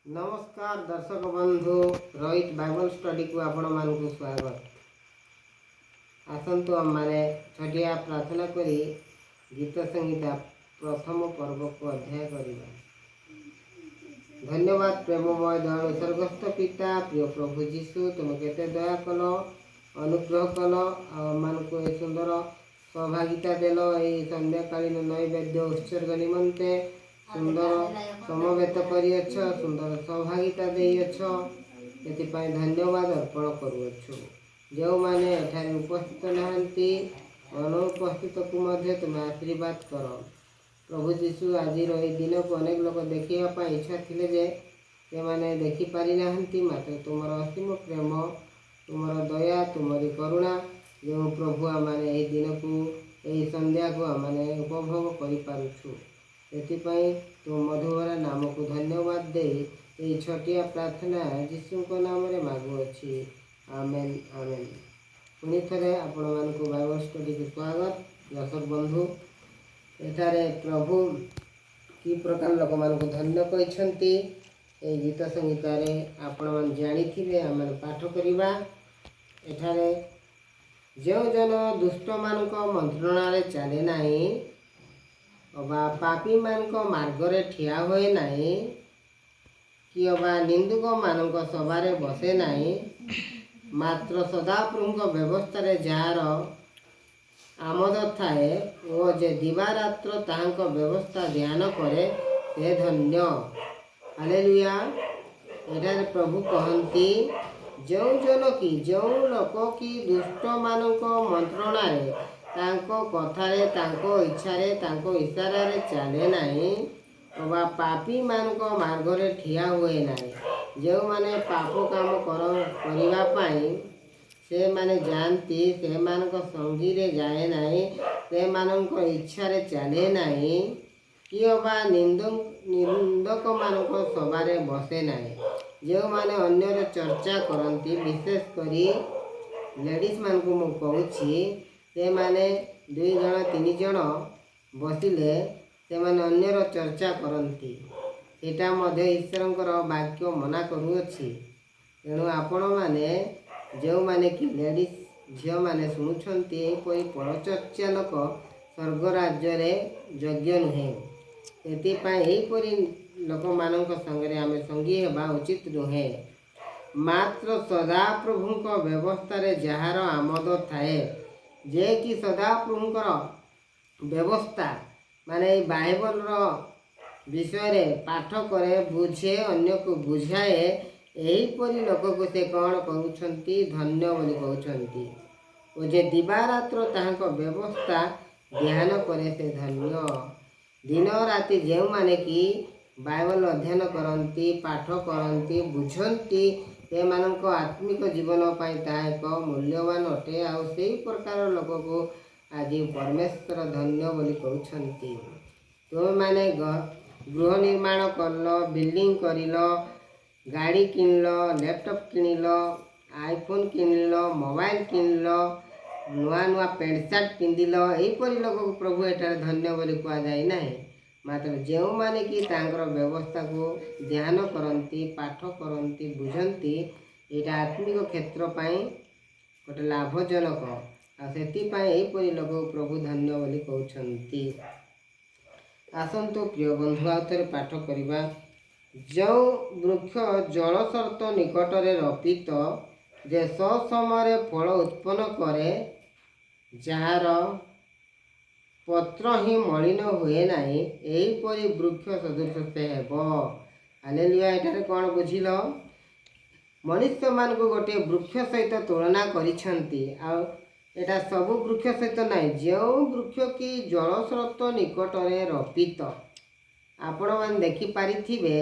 ନମସ୍କାର ଦର୍ଶକ ବନ୍ଧୁ, ରୋହିତ ବାଇବଲ ଷ୍ଟଡିକୁ ଆପଣମାନଙ୍କୁ ସ୍ୱାଗତ। ଆସନ୍ତୁ, ଆମମାନେ ଛୋଟିଆ ପ୍ରାର୍ଥନା କରି ଗୀତ ସଂହିତା ପ୍ରଥମ ପର୍ବକୁ ଅଧ୍ୟାୟ କରିବା। ଧନ୍ୟବାଦ ପ୍ରେମମୟ ଦୟାଳୁ ସ୍ୱର୍ଗସ୍ଥ ପିତା, ପ୍ରିୟ ପ୍ରଭୁ ଯୀଶୁ, ତୁମେ କେତେ ଦୟା କଲ, ଅନୁଗ୍ରହ କଲ ଆଉ ଆମମାନଙ୍କୁ ଏ ସୁନ୍ଦର ସହଭାଗିତା ଦେଲ। ଏହି ସନ୍ଧ୍ୟାକାଳୀନ ନୈବେଦ୍ୟ ଉତ୍ସର୍ଗ ନିମନ୍ତେ ସୁନ୍ଦର ସମବେତ କରିଅଛ, ସୁନ୍ଦର ସହଭାଗିତା ଦେଇଅଛ, ସେଥିପାଇଁ ଧନ୍ୟବାଦ ଅର୍ପଣ କରୁଅଛୁ। ଯେଉଁମାନେ ଏଠାରେ ଉପସ୍ଥିତ ନାହାନ୍ତି, ଅନୁପସ୍ଥିତକୁ ମଧ୍ୟ ତୁମେ ଆଶୀର୍ବାଦ କର। ପ୍ରଭୁ ଯୀଶୁ, ଆଜିର ଏହି ଦିନକୁ ଅନେକ ଲୋକ ଦେଖିବା ପାଇଁ ଇଚ୍ଛା ଥିଲେ ଯେ ସେମାନେ ଦେଖିପାରିନାହାନ୍ତି। ମାତ୍ର ତୁମର ଅସୀମ ପ୍ରେମ, ତୁମର ଦୟା, ତୁମରି କରୁଣା ଯେଉଁ ପ୍ରଭୁ, ଆମମାନେ ଏହି ଦିନକୁ, ଏହି ସନ୍ଧ୍ୟାକୁ ଆମମାନେ ଉପଭୋଗ କରିପାରୁଛୁ। ସେଥିପାଇଁ ତୁମ ମଧୁଭରା ନାମକୁ ଧନ୍ୟବାଦ ଦେଇ ଏହି ଛୋଟିଆ ପ୍ରାର୍ଥନା ଯୀଶୁଙ୍କ ନାମରେ ମାଗୁଅଛି। ଆମେନ୍, ଆମେନ୍। ପୁଣି ଥରେ ଆପଣମାନଙ୍କୁ ବାଇବଲ ଷ୍ଟଡିକୁ ସ୍ୱାଗତ। ଦର୍ଶକ ବନ୍ଧୁ, ଏଠାରେ ପ୍ରଭୁ କି ପ୍ରକାର ଲୋକମାନଙ୍କୁ ଧନ୍ୟ କହିଛନ୍ତି, ଏହି ଗୀତ ସଂହିତାରେ ଆପଣମାନେ ଜାଣିଥିବେ। ଆମେ ପାଠ କରିବା। ଏଠାରେ ଯେଉଁ ଜନ ଦୁଷ୍ଟମାନଙ୍କ ମନ୍ତ୍ରଣାରେ ଚାଲେ ନାହିଁ ଅବା ପାପୀମାନଙ୍କ ମାର୍ଗରେ ଠିଆ ହୁଏ ନାହିଁ କି ଅବା ନିନ୍ଦୁକମାନଙ୍କ ସଭାରେ ବସେ ନାହିଁ, ମାତ୍ର ସଦାପ୍ରଭୁଙ୍କ ବ୍ୟବସ୍ଥାରେ ଯାହାର ଆମୋଦ ଥାଏ ଓ ଯେ ଦିବାରାତ୍ର ତାହାଙ୍କ ବ୍ୟବସ୍ଥା ଧ୍ୟାନ କରେ, ସେ ଧନ୍ୟ। ହାଲେଲୁୟା। ଏଠାରେ ପ୍ରଭୁ କହନ୍ତି, ଯେଉଁ ଜନ କି ଯେଉଁ ଲୋକ କି ଦୁଷ୍ଟମାନଙ୍କ ମନ୍ତ୍ରଣାରେ, ତାଙ୍କ କଥାରେ, ତାଙ୍କ ଇଚ୍ଛାରେ, ତାଙ୍କ ଇଶାରାରେ ଚାଲେ ନାହିଁ ଅବା ପାପୀମାନଙ୍କ ମାର୍ଗରେ ଠିଆ ହୁଏ ନାହିଁ। ଯେଉଁମାନେ ପାପ କାମ କରିବା ପାଇଁ ସେମାନେ ଯାଆନ୍ତି, ସେମାନଙ୍କ ସଙ୍ଗୀରେ ଯାଏ ନାହିଁ, ସେମାନଙ୍କ ଇଚ୍ଛାରେ ଚାଲେ ନାହିଁ କି ଅବା ନିନ୍ଦକମାନଙ୍କ ସଭାରେ ବସେ ନାହିଁ। ଯେଉଁମାନେ ଅନ୍ୟର ଚର୍ଚ୍ଚା କରନ୍ତି, ବିଶେଷ କରି ଲେଡ଼ିଜମାନଙ୍କୁ ମୁଁ କହୁଛି, ସେମାନେ ଦୁଇ ଜଣ ତିନି ଜଣ ବସିଲେ ସେମାନେ ଅନ୍ୟର ଚର୍ଚ୍ଚା କରନ୍ତି। ଏଇଟା ମଧ୍ୟ ଈଶ୍ୱରଙ୍କର ବାକ୍ୟ ମନା କରୁଅଛି। ତେଣୁ ଆପଣମାନେ ଯେଉଁମାନେ କି ଲେଡ଼ିଜ୍ ଝିଅମାନେ ଶୁଣୁଛନ୍ତି, ଏହିପରି ପରଚର୍ଚ୍ଚା ଲୋକ ସ୍ୱର୍ଗ ରାଜ୍ୟରେ ଯୋଗ୍ୟ ନୁହେଁ। ସେଥିପାଇଁ ଏହିପରି ଲୋକମାନଙ୍କ ସାଙ୍ଗରେ ଆମେ ସଙ୍ଗୀ ହେବା ଉଚିତ ନୁହେଁ। ମାତ୍ର ସଦାପ୍ରଭୁଙ୍କ ବ୍ୟବସ୍ଥାରେ ଯାହାର ଆମୋଦ ଥାଏ, ଯେ କି ସଦାପ୍ରଭୁଙ୍କର ବ୍ୟବସ୍ଥା ମାନେ ଏଇ ବାଇବଲର ବିଷୟରେ ପାଠ କରେ, ବୁଝେ, ଅନ୍ୟକୁ ବୁଝାଏ, ଏହିପରି ଲୋକକୁ ସେ କ'ଣ କହୁଛନ୍ତି? ଧନ୍ୟ ବୋଲି କହୁଛନ୍ତି। ଓ ଯେ ଦିବାରାତ୍ର ତାହାଙ୍କ ବ୍ୟବସ୍ଥା ଧ୍ୟାନ କରେ, ସେ ଧନ୍ୟ। ଦିନ ରାତି ଯେଉଁମାନେ କି ବାଇବଲ ଅଧ୍ୟୟନ କରନ୍ତି, ପାଠ କରନ୍ତି, ବୁଝନ୍ତି, ସେମାନଙ୍କ ଆତ୍ମିକ ଜୀବନ ପାଇଁ ତାହା ଏକ ମୂଲ୍ୟବାନ ଅଟେ। ଆଉ ସେଇ ପ୍ରକାର ଲୋକକୁ ଆଜି ପରମେଶ୍ୱର ଧନ୍ୟ ବୋଲି କହୁଛନ୍ତି। ତୁମେମାନେ ଗୃହ ନିର୍ମାଣ କଲ, ବିଲ୍ଡିଂ କରିଲ, ଗାଡ଼ି କିଣିଲ, ଲ୍ୟାପଟପ୍ କିଣିଲ, ଆଇଫୋନ୍ କିଣିଲ, ମୋବାଇଲ କିଣିଲ, ନୂଆ ନୂଆ ପ୍ୟାଣ୍ଟ ସାର୍ଟ ପିନ୍ଧିଲ, ଏହିପରି ଲୋକକୁ ପ୍ରଭୁ ଏଠାରେ ଧନ୍ୟ ବୋଲି କୁହାଯାଇ ନାହିଁ। ମାତ୍ର ଯେଉଁମାନେ କି ତାଙ୍କର ବ୍ୟବସ୍ଥାକୁ ଧ୍ୟାନ କରନ୍ତି, ପାଠ କରନ୍ତି, ବୁଝନ୍ତି, ଏଇଟା ଆତ୍ମିକ କ୍ଷେତ୍ର ପାଇଁ ଗୋଟେ ଲାଭଜନକ। ଆଉ ସେଥିପାଇଁ ଏହିପରି ଲୋକକୁ ପ୍ରଭୁ ଧନ୍ୟ ବୋଲି କହୁଛନ୍ତି। ଆସନ୍ତୁ ପ୍ରିୟ ବନ୍ଧୁ, ଆଉ ଥରେ ପାଠ କରିବା। ଯେଉଁ ବୃକ୍ଷ ଜଳସ୍ରୋତ ନିକଟରେ ରୋପିତ, ଯେ ସ୍ୱସମୟରେ ଫଳ ଉତ୍ପନ୍ନ କରେ, ଯାହାର ପତ୍ର ହିଁ ମଳିନ ହୁଏ ନାହିଁ, ଏହିପରି ବୃକ୍ଷ ସଦୃଶ ସେ ହେବ। ହାଲେଲୁୟା। ଏଠାରେ କ'ଣ ବୁଝିଲ? ମନୁଷ୍ୟମାନଙ୍କୁ ଗୋଟିଏ ବୃକ୍ଷ ସହିତ ତୁଳନା କରିଛନ୍ତି। ଆଉ ଏଇଟା ସବୁ ବୃକ୍ଷ ସହିତ ନାହିଁ। ଯେଉଁ ବୃକ୍ଷ କି ଜଳସ୍ରୋତ ନିକଟରେ ରୋପିତ, ଆପଣମାନେ ଦେଖିପାରିଥିବେ,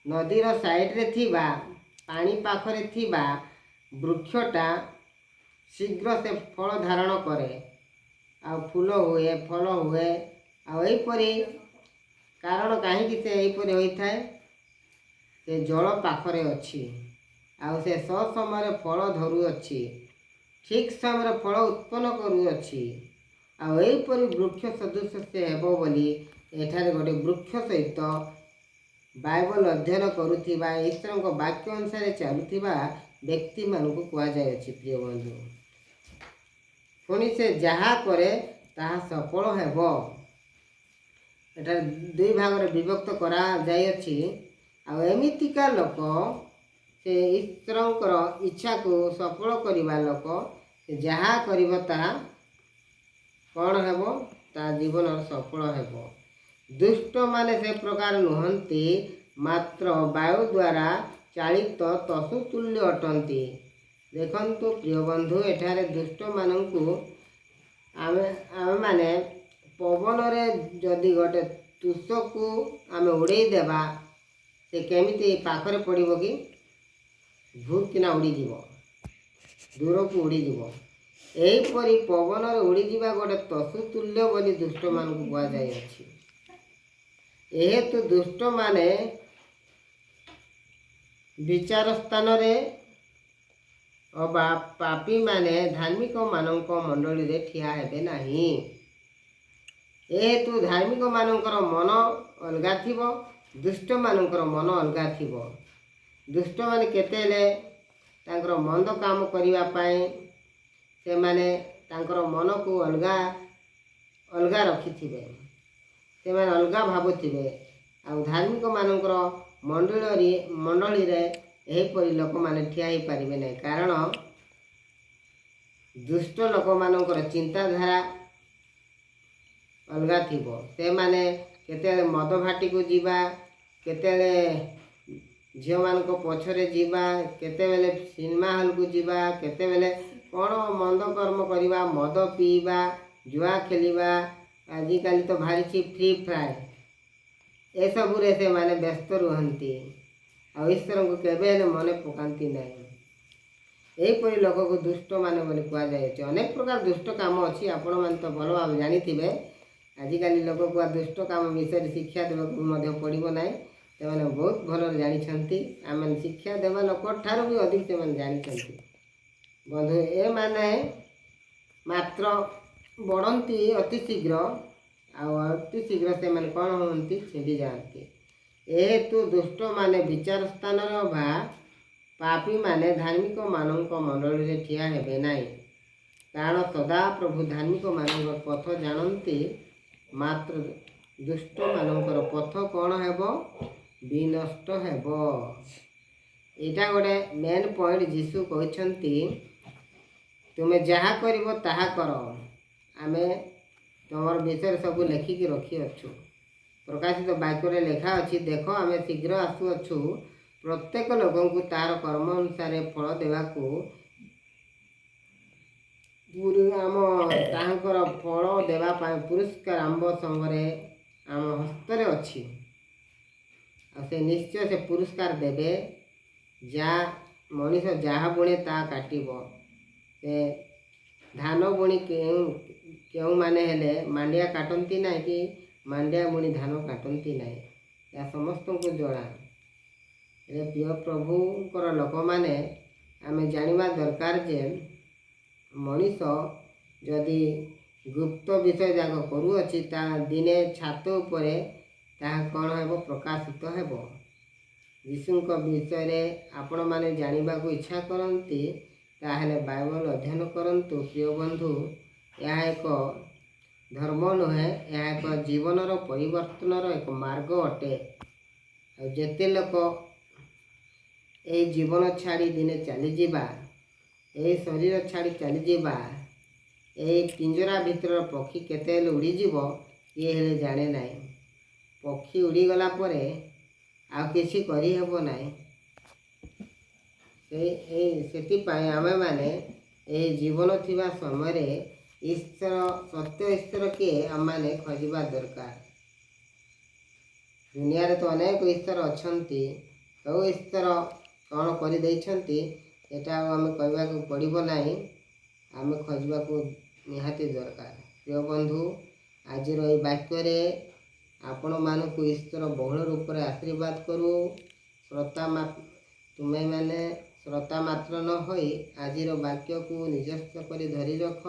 ନଦୀର ସାଇଡ଼ରେ ଥିବା, ପାଣି ପାଖରେ ଥିବା ବୃକ୍ଷଟା ଶୀଘ୍ର ସେ ଫଳ ଧାରଣ କରେ ଆଉ ଫୁଲ ହୁଏ, ଫଳ ହୁଏ। ଆଉ ଏହିପରି କାରଣ କାହିଁକି ସେ ଏହିପରି ହୋଇଥାଏ? ସେ ଜଳ ପାଖରେ ଅଛି ଆଉ ସେ ସସମୟରେ ଫଳ ଧରୁଅଛି, ଠିକ୍ ସମୟରେ ଫଳ ଉତ୍ପନ୍ନ କରୁଅଛି। ଆଉ ଏହିପରି ବୃକ୍ଷ ସଦୃଶ ସେ ହେବ ବୋଲି ଏଠାରେ ଗୋଟେ ବୃକ୍ଷ ସହିତ ବାଇବଲ ଅଧ୍ୟୟନ କରୁଥିବା, ଈଶ୍ୱରଙ୍କ ବାକ୍ୟ ଅନୁସାରେ ଚାଲୁଥିବା ବ୍ୟକ୍ତିମାନଙ୍କୁ କୁହାଯାଇଅଛି। ପ୍ରିୟ ବନ୍ଧୁ, ପୁଣି ସେ ଯାହା କରେ ତାହା ସଫଳ ହେବ। ଏଠାରେ ଦୁଇ ଭାଗରେ ବିଭକ୍ତ କରାଯାଇଅଛି। ଆଉ ଏମିତିକା ଲୋକ, ସେ ଈଶ୍ୱରଙ୍କର ଇଚ୍ଛାକୁ ସଫଳ କରିବା ଲୋକ, ସେ ଯାହା କରିବ ତାହା କ'ଣ ହେବ? ତା ଜୀବନର ସଫଳ ହେବ। ଦୁଷ୍ଟମାନେ ସେ ପ୍ରକାର ନୁହନ୍ତି, ମାତ୍ର ବାୟୁ ଦ୍ୱାରା ଚାଳିତ ତସୁ ତୁଲ୍ୟ ଅଟନ୍ତି। ଦେଖନ୍ତୁ ପ୍ରିୟ ବନ୍ଧୁ, ଏଠାରେ ଦୁଷ୍ଟମାନଙ୍କୁ ଆମେମାନେ ପବନରେ ଯଦି ଗୋଟେ ତୁଷକୁ ଆମେ ଉଡ଼େଇ ଦେବା, ସେ କେମିତି ପାଖରେ ପଡ଼ିବ କି? ଭୁକିନା ଉଡ଼ିଯିବ, ଦୂରକୁ ଉଡ଼ିଯିବ। ଏହିପରି ପବନରେ ଉଡ଼ିଯିବା ଗୋଟେ ତସୁ ତୁଲ୍ୟ ବୋଲି ଦୁଷ୍ଟମାନଙ୍କୁ କୁହାଯାଇଅଛି। ଏହେତୁ ଦୁଷ୍ଟମାନେ ବିଚାର ସ୍ଥାନରେ ଅବା ପାପୀମାନେ ଧାର୍ମିକମାନଙ୍କ ମଣ୍ଡଳୀରେ ଠିଆ ହେବେ ନାହିଁ। ଏହେତୁ ଧାର୍ମିକମାନଙ୍କର ମନ ଅଲଗା ଥିବ, ଦୁଷ୍ଟମାନଙ୍କର ମନ ଅଲଗା ଥିବ। ଦୁଷ୍ଟମାନେ କେତେ ହେଲେ ତାଙ୍କର ମନ୍ଦ କାମ କରିବା ପାଇଁ ସେମାନେ ତାଙ୍କର ମନକୁ ଅଲଗା ଅଲଗା ରଖିଥିବେ, ସେମାନେ ଅଲଗା ଭାବୁଥିବେ। ଆଉ ଧାର୍ମିକମାନଙ୍କର ମଣ୍ଡଳୀରେ ଏହିପରି ଲୋକମାନେ ଠିଆ ହେଇପାରିବେ ନାହିଁ, କାରଣ ଦୁଷ୍ଟ ଲୋକମାନଙ୍କର ଚିନ୍ତାଧାରା ଅଲଗା ଥିବ। ସେମାନେ କେତେବେଳେ ମଦ ଭାଟିକୁ ଯିବା, କେତେବେଳେ ଝିଅମାନଙ୍କ ପଛରେ ଯିବା, କେତେବେଳେ ସିନେମା ହଲ୍କୁ ଯିବା, କେତେବେଳେ କ'ଣ ମନ୍ଦ କର୍ମ କରିବା, ମଦ ପିଇବା, ଜୁଆ ଖେଳିବା, ଆଜିକାଲି ତ ବାହାରିଛି ଫ୍ରି ଫାୟାର, ଏସବୁରେ ସେମାନେ ବ୍ୟସ୍ତ ରୁହନ୍ତି ଆଉ ଈଶ୍ୱରଙ୍କୁ କେବେ ହେଲେ ମନେ ପକାନ୍ତି ନାହିଁ। ଏହିପରି ଲୋକକୁ ଦୁଷ୍ଟମାନେ ବୋଲି କୁହାଯାଇଅଛି। ଅନେକ ପ୍ରକାର ଦୁଷ୍ଟ କାମ ଅଛି, ଆପଣମାନେ ତ ଭଲ ଭାବେ ଜାଣିଥିବେ। ଆଜିକାଲି ଲୋକକୁ ଆଉ ଦୁଷ୍ଟ କାମ ବିଷୟରେ ଶିକ୍ଷା ଦେବାକୁ ମଧ୍ୟ ପଡ଼ିବ ନାହିଁ, ସେମାନେ ବହୁତ ଭଲରେ ଜାଣିଛନ୍ତି। ଆମେ ଶିକ୍ଷା ଦେବା ଲୋକଠାରୁ ବି ଅଧିକ ସେମାନେ ଜାଣିଛନ୍ତି। ବନ୍ଧୁ, ଏମାନେ ମାତ୍ର ବଢ଼ନ୍ତି ଅତି ଶୀଘ୍ର, ଆଉ ଅତି ଶୀଘ୍ର ସେମାନେ କ'ଣ ହୁଅନ୍ତି? ଛିଣ୍ଡି ଯାଆନ୍ତି। ଏହେତୁ ଦୁଷ୍ଟମାନେ ବିଚାର ସ୍ଥାନରେ ବା ପାପୀମାନେ ଧାର୍ମିକମାନଙ୍କ ମଣ୍ଡଳୀରେ ଠିଆ ହେବେ ନାହିଁ। କାରଣ ସଦାପ୍ରଭୁ ଧାର୍ମିକମାନଙ୍କ ପଥ ଜାଣନ୍ତି, ମାତ୍ର ଦୁଷ୍ଟମାନଙ୍କର ପଥ କ'ଣ ହେବ? ବିନଷ୍ଟ ହେବ। ଏଇଟା ଗୋଟେ ମେନ୍ ପଏଣ୍ଟ। ଯୀଶୁ କହିଛନ୍ତି, ତୁମେ ଯାହା କରିବ ତାହା କର, ଆମେ ତୁମର ବିଷୟରେ ସବୁ ଲେଖିକି ରଖିଅଛୁ। ପ୍ରକାଶିତ ବାକ୍ୟରେ ଲେଖା ଅଛି, ଦେଖ, ଆମେ ଶୀଘ୍ର ଆସୁଅଛୁ, ପ୍ରତ୍ୟେକ ଲୋକଙ୍କୁ ତାହାର କର୍ମ ଅନୁସାରେ ଫଳ ଦେବାକୁ ଆମ ତାହାଙ୍କର ଫଳ ଦେବା ପାଇଁ ପୁରସ୍କାର ଆମ୍ଭ ସଙ୍ଗରେ ଆମ ହସ୍ତରେ ଅଛି। ଆଉ ସେ ନିଶ୍ଚୟ ସେ ପୁରସ୍କାର ଦେବେ। ଯାହା ମଣିଷ ଯାହା ବୁଣେ ତାହା କାଟିବ। ସେ ଧାନ ବୁଣି କେଉଁମାନେ ହେଲେ ମାଣ୍ଡିଆ କାଟନ୍ତି ନାହିଁ କି ମାଣ୍ଡିଆ ବୁଣି ଧାନ କାଟନ୍ତି ନାହିଁ। ଏହା ସମସ୍ତଙ୍କୁ ଜଣା। ହେଲେ ପ୍ରିୟ ପ୍ରଭୁଙ୍କର ଲୋକମାନେ, ଆମେ ଜାଣିବା ଦରକାର ଯେ ମଣିଷ ଯଦି ଗୁପ୍ତ ବିଷୟ ଯାକ କରୁଅଛି, ତା ଦିନେ ଛାତ ଉପରେ ତାହା କ'ଣ ହେବ? ପ୍ରକାଶିତ ହେବ। ଯୀଶୁଙ୍କ ବିଷୟରେ ଆପଣମାନେ ଜାଣିବାକୁ ଇଚ୍ଛା କରନ୍ତି, ତାହେଲେ ବାଇବଲ ଅଧ୍ୟୟନ କରନ୍ତୁ। ପ୍ରିୟ ବନ୍ଧୁ, ଏହା ଏକ ଧର୍ମ ନୁହେଁ, ଏହା ଏକ ଜୀବନର ପରିବର୍ତ୍ତନର ଏକ ମାର୍ଗ ଅଟେ। ଆଉ ଯେତେ ଲୋକ ଏଇ ଜୀବନ ଛାଡ଼ି ଦିନେ ଚାଲିଯିବା, ଏହି ଶରୀର ଛାଡ଼ି ଚାଲିଯିବା, ଏହି ପିଞ୍ଜରା ଭିତରର ପକ୍ଷୀ କେତେ ହେଲେ ଉଡ଼ିଯିବ କିଏ ହେଲେ ଜାଣେ ନାହିଁ। ପକ୍ଷୀ ଉଡ଼ିଗଲା ପରେ ଆଉ କିଛି କରିହେବ ନାହିଁ। ସେଥିପାଇଁ ଆମେମାନେ ଏହି ଜୀବନ ଥିବା ସମୟରେ ଈଶ୍ୱର, ସତ୍ୟ ଈଶ୍ୱର କିଏ, ଆମେମାନେ ଖୋଜିବା ଦରକାର। ଦୁନିଆରେ ତ ଅନେକ ଈଶ୍ୱର ଅଛନ୍ତି, କେଉଁ ଈଶ୍ୱର କ'ଣ କରିଦେଇଛନ୍ତି ସେଟା ଆଉ ଆମେ କହିବାକୁ ପଡ଼ିବ ନାହିଁ। ଆମେ ଖୋଜିବାକୁ ନିହାତି ଦରକାର। ପ୍ରିୟ ବନ୍ଧୁ, ଆଜିର ଏହି ବାକ୍ୟରେ ଆପଣମାନଙ୍କୁ ଈଶ୍ୱର ବହୁଳ ରୂପରେ ଆଶୀର୍ବାଦ କରୁ। ତୁମେମାନେ ଶ୍ରୋତା ମାତ୍ର ନ ହୋଇ ଆଜିର ବାକ୍ୟକୁ ନିଜସ୍ୱ କରି ଧରି ରଖ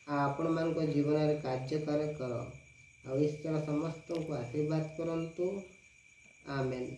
ଆଉ ଆପଣମାନଙ୍କ ଜୀବନରେ କାର୍ଯ୍ୟକାରୀ କର। ଆଉ ଈଶ୍ୱର ସମସ୍ତଙ୍କୁ ଆଶୀର୍ବାଦ କରନ୍ତୁ। ଆମେନ୍।